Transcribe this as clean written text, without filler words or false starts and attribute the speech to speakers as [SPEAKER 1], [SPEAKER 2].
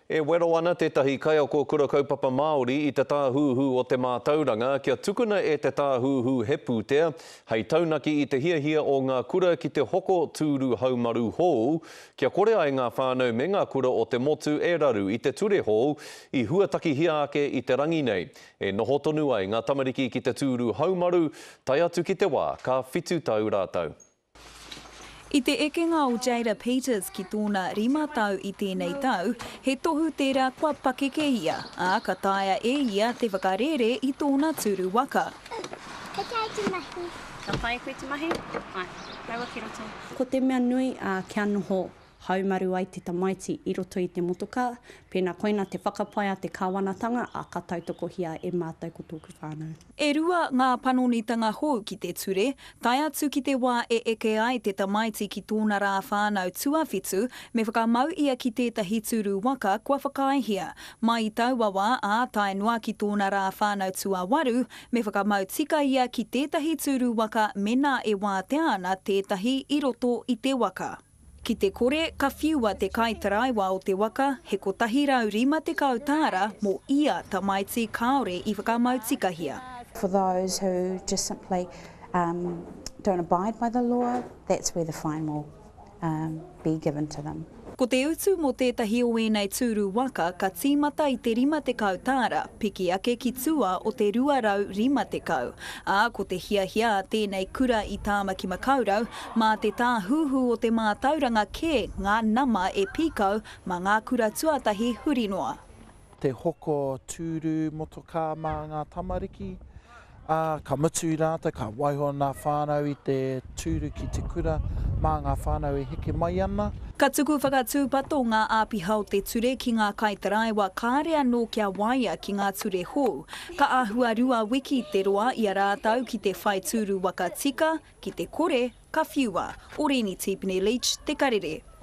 [SPEAKER 1] E wero ana tētahi kaiako kura kaupapa Māori i te Tāhuhu o te Mātauranga kia tukuna e te Tāhuhu he pūtea hei taunaki i te hiahia o ngā kura ki te hoko tūru haumaru hou kia kore ai ngā whānau me ngā kura o te motu e raru i te ture hou i huatakihia ake i te rangi nei e noho tonu ai ngā tamariki ki te tūru haumaru tae atu ki te wā ka whitu tau rātou.
[SPEAKER 2] I te ekenga o Jada Peters ki tōna rima tau i tēnei tau, he tohu tērā kua pakeke ia, ā, ka taea e ia te whakarēre i tōna tūru waka.
[SPEAKER 3] Ka taea te mahi.
[SPEAKER 4] Ka taea koe te mahi? Āe. Raua ki roto.
[SPEAKER 5] Ko te mea nui, ā, kia noho haumaru ai te tamaiti i roto i te motokā, pēnā koina te whakapae a te kāwanatanga, ā, ka tautokohia e mātou ko tōku whānau.
[SPEAKER 2] E rua ngā panonitanga hou ki te ture, tae atu ki te wā e eke ai te tamaiti ki tōna rā whānau tuawhitu, me whakamau ia ki tētahi tūru waka kua whakaaehia. Mai i taua wā, ā, tae noa ki tōna rā whānau tuawaru, me whakamau tika ia ki tētahi tūru waka menā e wātea ana tētahi i roto i te waka. Ki te kore, ka whiua te kaitaraiwa o te waka he 150 tāra mō ia tamaiti kāore i whakamau tikahia.
[SPEAKER 6] For those who just simply don't abide by the law, that's where the fine will be given to them.
[SPEAKER 2] Ko te utu mō tētahi o ēnei tūru waka ka tīmata i te 50 tāra, piki ake ki tua o te 250. Ā, ko te hiahia a tēnei kura i Tāmaki Makaurau, mā te Tāhuhu o te Mātauranga kē ngā nama e pīkau mā ngā kura tuatahi huri noa.
[SPEAKER 7] Te hoko tūru motokā mā ngā tamariki, ā, ka mutu rātou, ka waiho ngā whānau i te tūru ki te kura mā ngā whānau e heke mai ana.
[SPEAKER 2] Ka tuku whakatūpato ngā āpiha o te ture ki ngā kaitaraiwa kāre anō kia waia ki ngā ture hou. Ka āhua rua wiki te roa i a rātou ki te whai tūru waka tika, ki te kore, ka whiua. Orīni Tīpene-Leach, Te Karere.